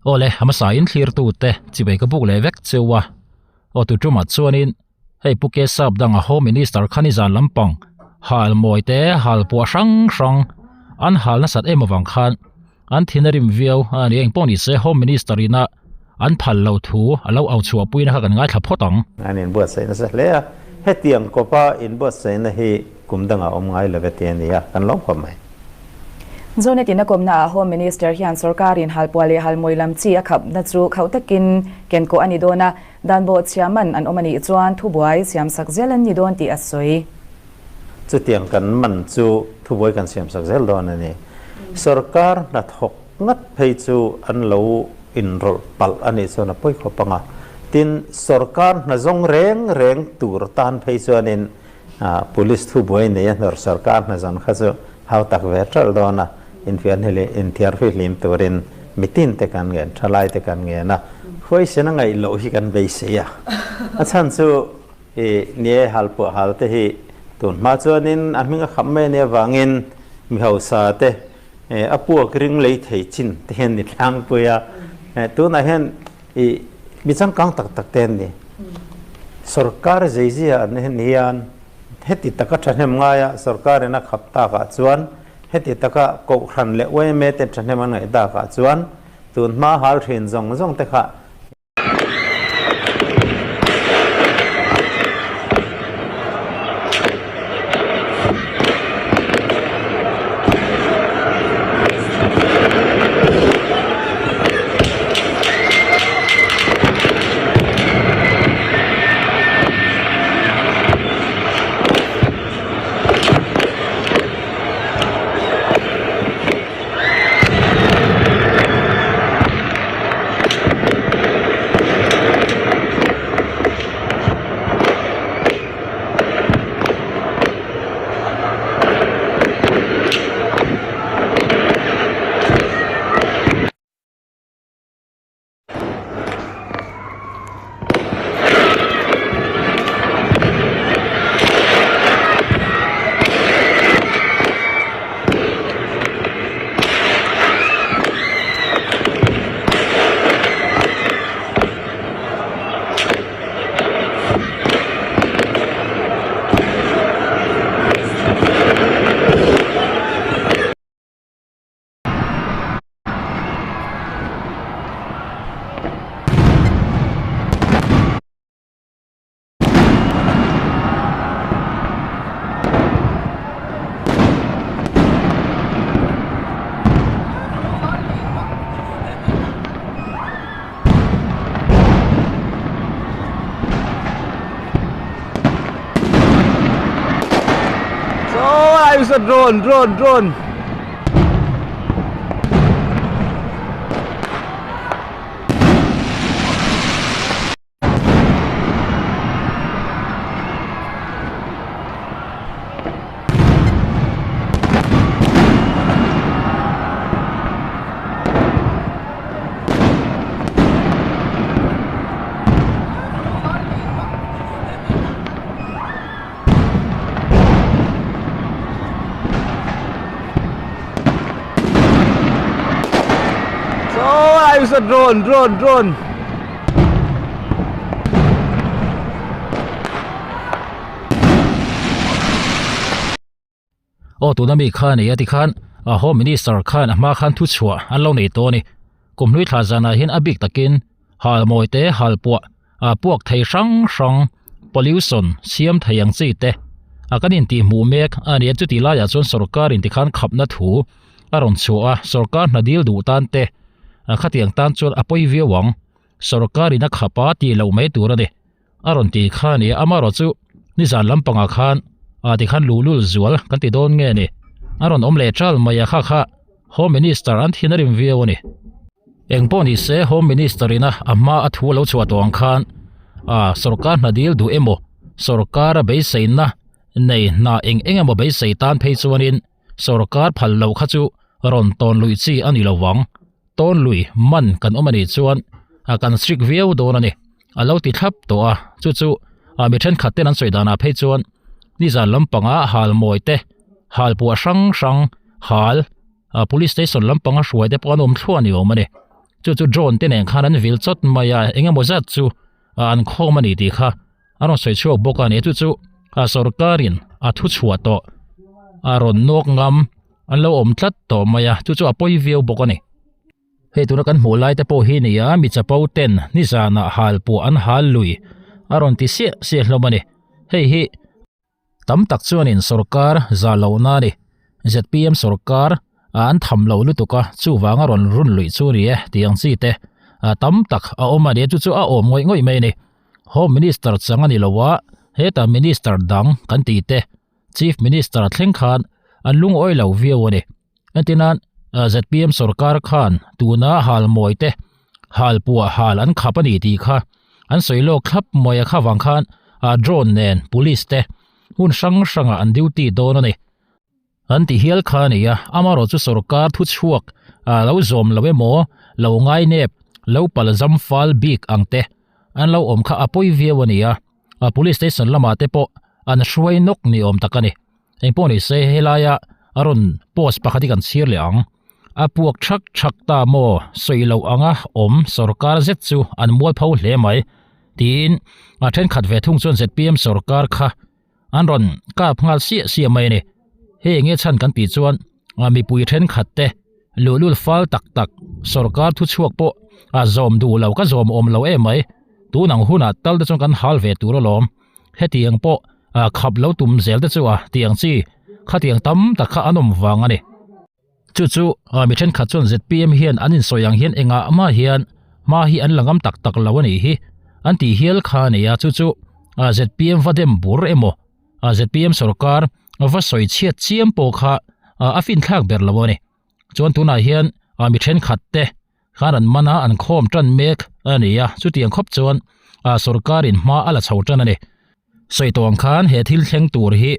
Awle, a hmasa in thlirtu te chibai ka buk leh vek cheu a. Aw tu tumah chuanin hei Pu Kesap danga Home Minister kha nizan lampang hal mawi te hal puah hrang hrang an hal nasat em avang khan an thin a rim viau a ni. Engpawh ni se Home Minister ina an phal lo thu a lo au chhuahpuina kha kan ngaithla phawt ang. An inbuatsaih nasa hle a, hetiang kawpa inbuatsaihna hi kum dangah awm ngai lo ve ti a ni a, kan lawm khawp mai. Zonet in a kawmnaah Home Minister hian sorkarin halpuah leh halmawi lam chi a khapna chu khauh takin kenkawh a ni dawn a, dan bawhchhia man an awm a nih chuan thubuai siamsak zel an ni dawn tih a sawi. Chutiang kan man chu thubuai kan siamsak zel dawn a ni. Sorkar hnathawk ngat phei chu an lo inrawlh palh a nih chuan a pawi khawp ang a. Tin, sorkar hna zawng reng reng tur tan phei chuanin Police thubuai nei a hnawr sorkar hna zawn kha chu hau tak ve ṭalh dawn a, inthiar fihlim turin mitin te kan ngen, thalai te kan ngen a, huaisen a ngaih loh hi kan beisei a. A chhan chu i nie halpuah hal te hi tun hma chuanin a hming a kham mai ania vangin mi hausa te a puak ring lei thei chin te hian ni tlangpui a, tunah hian I mi changkang tak tak te an ni. Sorkar zeizia an en hian heti taka thahnem ngaia sorkar in a khap takah chuan heti taka Kohhran leh yma ten thahnem an ngaih takah chuan tun hma hal thin zawng zawng te kha So I use a drone, drone, drone. So I use a drone, drone, drone. Aw tuna mi kha nei a tikhan a Home Minister khan a hma khan thu chhuah an lo nei tawh a ni. Kum hlui thla zanah hian a bik takin hal mawi te hal puah a puak thei hrang hrang pollution siam thei ang chi te a kan intih hmuh mek a ni a chuti laiah chuan sorkar in tikhan khapna thu a rawn chhuah a sorkar hna dil duh tan te a khatiang tan chuan a pawi viau ang sorkar in a khap a tih loh mai tur a ni. A rawn ti kha a ni a, amaherawh chu nizan lampangah khan ah tikhan luhlul zual kan ti dawn nge ni? A rawn awm leh ṭal mai a kha kha Home Minister an thin a rim viau a ni. Eng pawh ni se Home Minister ina a hma a thu a lo chhuah tawh ang khan ah sorkar hna dil duh emaw sorkar a beiseina nei hna eng eng emaw beisei tan phei chuanin sorkar phal loh kha chu rawn tawn luih chi a ni lo vang. Tawn lui man kan awm a nih chuan a kan strict viau dawn a ni. A lo ti thlap tawh a, chu chu ah mi thenkhat ten an sawi danah phei chuan nizan lampanga hal mawi te, hal puah hrang hrang, hal ah police station lampanga hruai te pawh an awm thluah a ni awm a ni. Chu chu drone te nen khan an vil chawt mai a, eng emaw zat chu an khawm a ni tih kha a rawn sawi chhuak bawk a ni. Chu chu a sorkarin a thu chhuah tawh a rawn nawk ngam an lo awm tlat tawh mai a, chu chu a pawi viau bawk a ni. Hei tuna kan hmuh lai te pawh hi nia mi chapo ten nizanah hal pawh an hal lui a rawn ti siah siah hlawm a ni. Hei hi. Tam tak chuanin sorkar za lohna a ni. Zpm sorkar an tham lo lutuk a, chuvang a rawn run luih chu ni e tih ang chi te tam tak a awm a ni. Chu chu a awm ngawih ngawih mai a ni. Home Minister chang a ni lo a, heta Minister dang kan tih te Chief Minister thleng khan an lungawi lo viau a ni. Entirnan zpm sorkar khan tuna hal mawi te hal puah hal an khap a ni tih kha an sawi lawk thlap mai a kha vang khan drone nen police te hmun hrang hrangah an duty dawn a ni. An ti hial kha a ni a, amaherawh chu sorkar thu chhuak lo zawm lo emaw lo ngainep lo pal zam fal bik ang te an lo awm kha a pawi viau a ni a, police station lamah te pawh an hruai nawk ni awm tak a ni. Engpawh ni se helaia a rawn post pakhat hi kan chhir leh ang. A puak thak thak ta maw sawi loh anga awm sorkar zet chu an mualpho hle mai tiin a thenkhat ve thung chuan zpm sorkar kha an rawn kap nghal siah siah mai a ni. Hei enge chhan kan tih chuan mipui thenkhat te luhlul fal tak tak sorkar thuchhuak pawh a zawm duh lo ka zawm awm lo em mai tun ang hunah tal te chuan kan hal ve tur alawm. Hetiang pawh khap lo tum zel te chu a tiang chi khatiang tam tak kha an awm vang a ni. Chu chu mi thenkhat chuan zpm hian an insawi ang hian engah mah hian hma hi an la ngam tak tak lo a nih hi an tih hial kha a ni a, chu chu zpm va dem bur emaw zpm sorkar va sawi chhiat chiam pawh kha a finthlak ber lo a ni. Chuan tunah hian mi thenkhat te khan an man a, an khawm tan mek a ni a, chutiang khawp chuan sorkarin hma a la chho tan a ni. Sawi tawh ang khan he thil thleng tur hi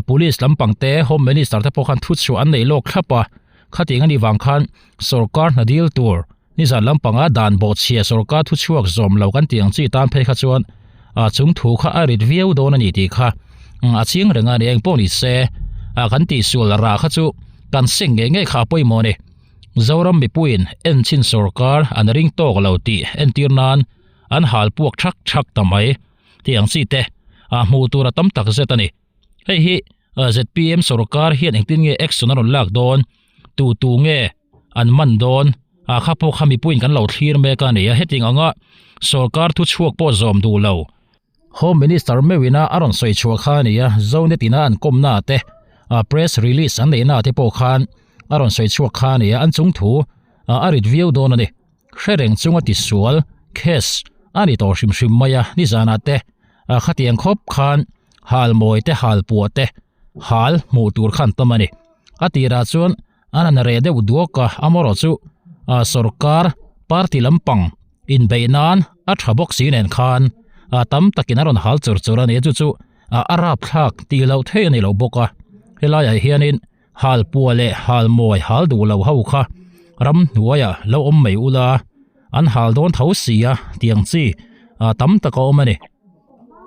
police lampang te, home minister te pawh khan thu chhuah an nei lawk thlap a, khatiang a nih vang khan sorkar hna dil tur nizan lampanga dan bawhchhia sorkar thu chhuak zawm lo kan tih ang chi tan phei kha chuan chung thu kha a rit viau dawn a ni tih kha a chiang reng a ni. Engpawh ni se kan tihsual rah kha chu kan seng ngei ngei kha a pawimawh a ni. Zoram mipuiin enchin sorkar an ring tawk lo tih entir nan an hal puak thak thak ta mai tih ang chi te a hmuh tur a tam tak zet a ni. Hei hi zpm sorkar hian engtin nge action a rawn lak dawn, tu tu nge an man dawn a kha pawh kha mipuiin kan lo thlir mek a ni a, hetiang anga sorkar thuchhuak pawh zawm duh lo. Home Minister meuhina a rawn sawi chhuah kha a ni a, Zonet ina an kawmna te, press release an neihna te pawh khan a rawn sawi chhuak kha a ni a, an chung thu a rit viau dawn a ni. Hre reng chunga tisual, case, a ni tawh hrim hrim mai a, nizanah te khatiang khawp khan hal mawi te, hal puah te, hal hmuh tur khan tam a ni. A tirah chuan An han reh deuh duak a, amaherawh chu sorkar party lampang inbeih nan a tha bawk si nen khan tam takin a rawn hal chur chur a ni. Chu chu a rapthlak tih loh theih a ni lo bawk a, helaiah hianin hal pua leh hal mawi hal duh lo ho kha ramhnuaiah lo awm mai ula an hal dawn tho si a tiang chi tam tak a awm a ni.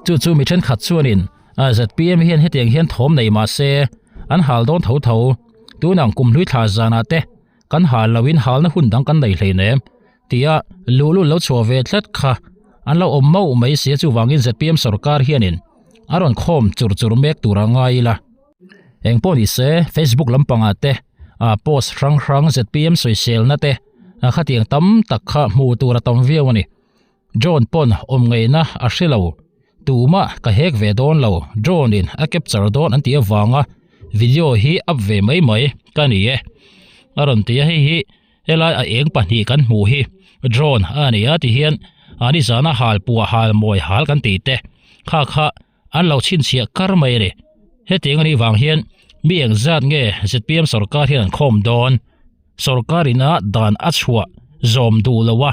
Chu chu mi thenkhat chuanin zpm hian hetiang hian thawm nei mah se an hal dawn tho tho. Tunang kum hlui thla zanah te kan hal loin halna hun dang kan nei hleinem tia luhlul lo chhuah ve tlat kha an lo awm mauh mai sia chuvangin zpm sorkar hianin a rawn khawm chur chur mek tur a ngai ila. Engpawh ni se Facebook lampangah te post hrang hrang zpm sawiselna te khatiang tam tak kha hmuh tur a tam viau a ni. Drone pawn awm ngeina a hre lo. Tumah ka hek ve dawn lo, drone in a capture dawn an tih avanga video hi up ve mai mai ka ni e. A rawn ti a, hei hi helai a eng pahnih kan hmuh hi drone a ni a tihian a nizana hal puah hal mawi hal kan tih te kha kha an lo chhinchhiah kar mai a ni. Hetiang a nih vang hian mi engzat nge zpm sorkar hian an khawm dawn? Sorkar ina dan a chhuah zawm duh lo a.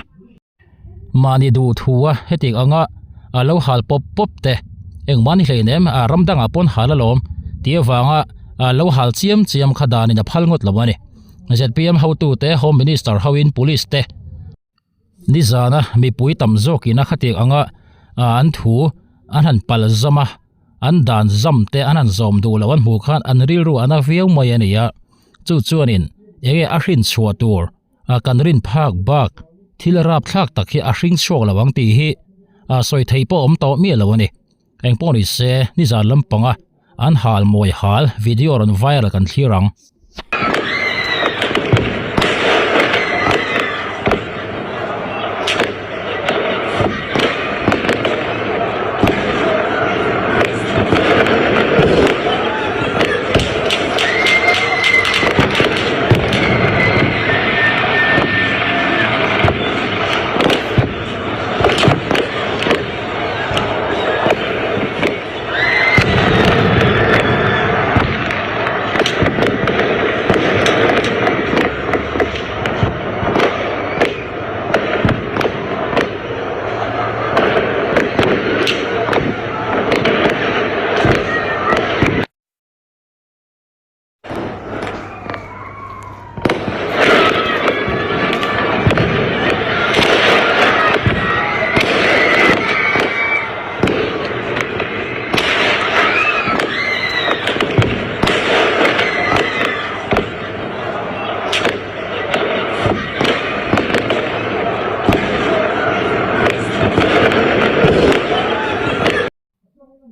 Mahni duh thu a hetiang anga a lo hal pawp pawp te engmah ni hleinem a ram dangah pawn hal alawm tih avanga a lo hal chiam chiam kha danin a phal ngawt lo a ni. Zpm hotute Home Minister hoin Police te nizana mipui tam zawkin a khatiang anga an thu an han pal zam a, an dan zam te an han zawm duh loh an hmuh khan an rilru a na viau mai a ni a, chu chuanin enge a hrinchhuah tur. a kan rin phak bak. Thil rapthlak tak hi a hring chhuak lo ang tih hi a sawi thei pawh awm tawh miah lo a ni. Engpawh ni se, nizan lampanga an hal mawi hal video rawn viral kan thlir ang.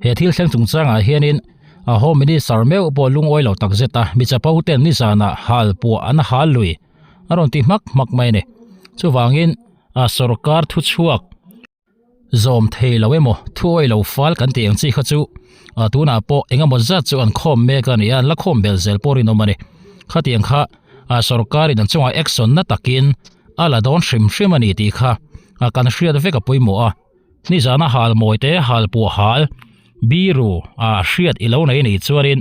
He thil thleng chungchangah hianin a Home Minister meuh pawh lungawi lo tak zet a, mi chapo ten nizanah hal puah an hal lui a rawn ti hmak hmak mai a ni. Chuvangin a sorkar thuchhuak zawm thei lo emaw thuawi lo fal kan tih ang chi kha chu a tunah pawh eng emaw zat chu an khawm mek a ni a, an la khawm bel zel pawh rinawm a ni. Khatiang kha a sorkarin an chungah action na takin a la dawn hrim hrim a ni tih kha kan hriat vek a pawimawh a. Nizana hal mawi te hal puah hal biru a hriat i lo nei ni chuanin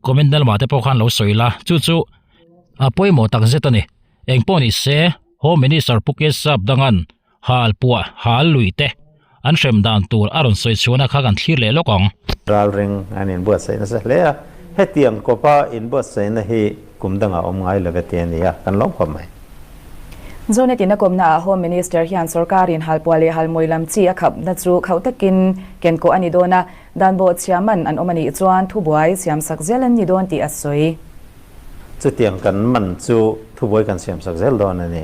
comment na lamah te pawh khan lo sawi la chu chu a pawimawh tak zet a ni engpawh ni se Home Minister Pu Kesap Dangan hal puah hal lui te an hrem dan tur a rawn sawi chhuahna kha kan thlir leh lawk ang. Ralring an inbuatsaih nasa hle a, hetiang kawpa inbuatsaihna hi kum dangah awm ngai lo ve ti a ni a, kan lawm khawp mai. Zonet in a kawmnaah Home Minister hian sorkarin halpuah leh halmawi lam chi a khapna chu khauh takin kenkawh a ni dawn a, dan bawhchhia man an awm a nih chuan thubuai siamsak zel an ni dawn tih a sawi. Chutiang kan man chu thubuai kan siamsak zel dawn a ni.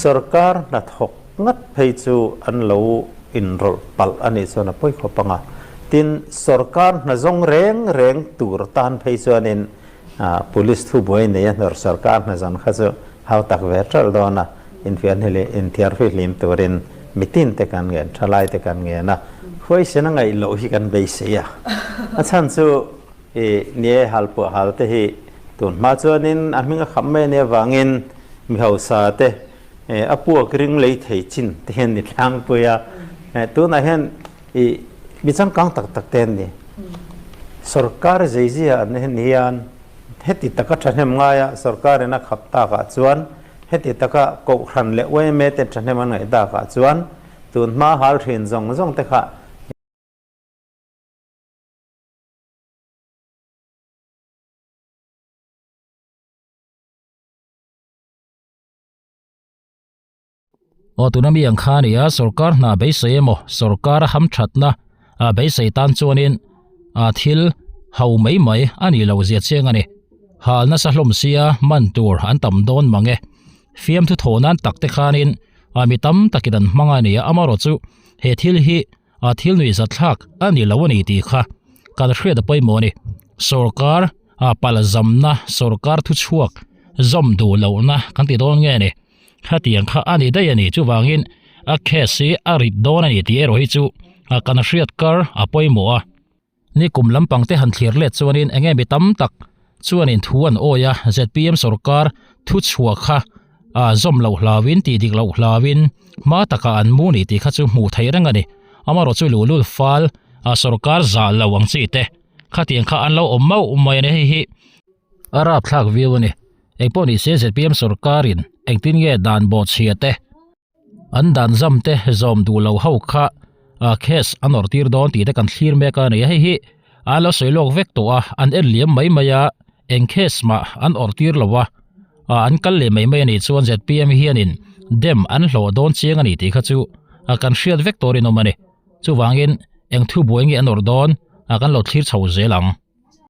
Sorkar hnathawk ngat phei chu an lo inrawlh palh a nih chuan a pawi khawp ang a. Tin, sorkar hna zawng reng reng tur tan phei chuanin Police thubuai nei a hnawr sorkar hna zawn kha chu hau tak ve ṭalh dawn a, infian hi leh inthiar fihlim turin mitin te kan ngen, thalai te kan ngen a, huaisen a ngaih loh hi kan beisei a. A chhan chu i nie hal puah hal te hi tun hma chuanin a hming a kham mai a nih avangin mi hausa te a puak ring lei thei chin te hian ni tlangpui a, tunah hian I mi changkang tak tak te an ni. Sorkar zeizia an hen hian heti taka thahnem ngaia sorkarin a khap takah chuan heti taka kohhran leh yma ten thahnem an ngaih takah chuan tun hma hal thin zawng zawng te kha Aw tuna mi ang kha a ni a, sorkar hna beisei emaw sorkar a hamthatna a beisei tan chuanin a thil ho mai mai a nih loh zia chiang a ni. Hal nasa hlawm sia man tur an tam dawn mang e. Fiamthu thawh nan tak te khanin a mi tam takin an hmang a ni a, amaherawhchu chu he thil hi a thil nuihzatthlak a ni lo a ni tih kha kan hriat a pawimawh a ni. Sorkar a palzamna sorkar thuchhuak zawm duh lohna kan ti dawn nge ni. Khatiang kha a ni daih a ni chuvangin a case hi a rit dawn a ni tih erawh hi chu kan hriat kar a pawimawh a. Ni kum lampang te han thlir let chuanin eng nge mi tam tak chuanin thu an awi a, zpm sorkar thu chhuah kha zawm loh hlauin tih dik loh hlauin hma takah an mu ni tih kha chu hmuh theih reng a ni. Amaherawh chu luhlul fal sorkar zah lo ang chi te khatiang kha an lo awm mauh mai a ni. Hei hi a rapthlak viau a ni. Engpawh ni se zpm sorkarin engtin nge dan bawhchhia te an dan zam te zawm duh lo ho kha case an awrh tir dawn tih te kan thlir mek a ni. Hei hi an lo sawi lawk vek tawh a, an en liam mai mai a, eng case mah an awrh tir lo a, an kal leh mai mai a nih chuan zpm hianin dem an hlawh dawn chiang a ni tih kha chu kan hriat vek tawh rinawm a ni. Chuvangin eng thubuai nge an awrh dawn kan lo thlir chho zel ang.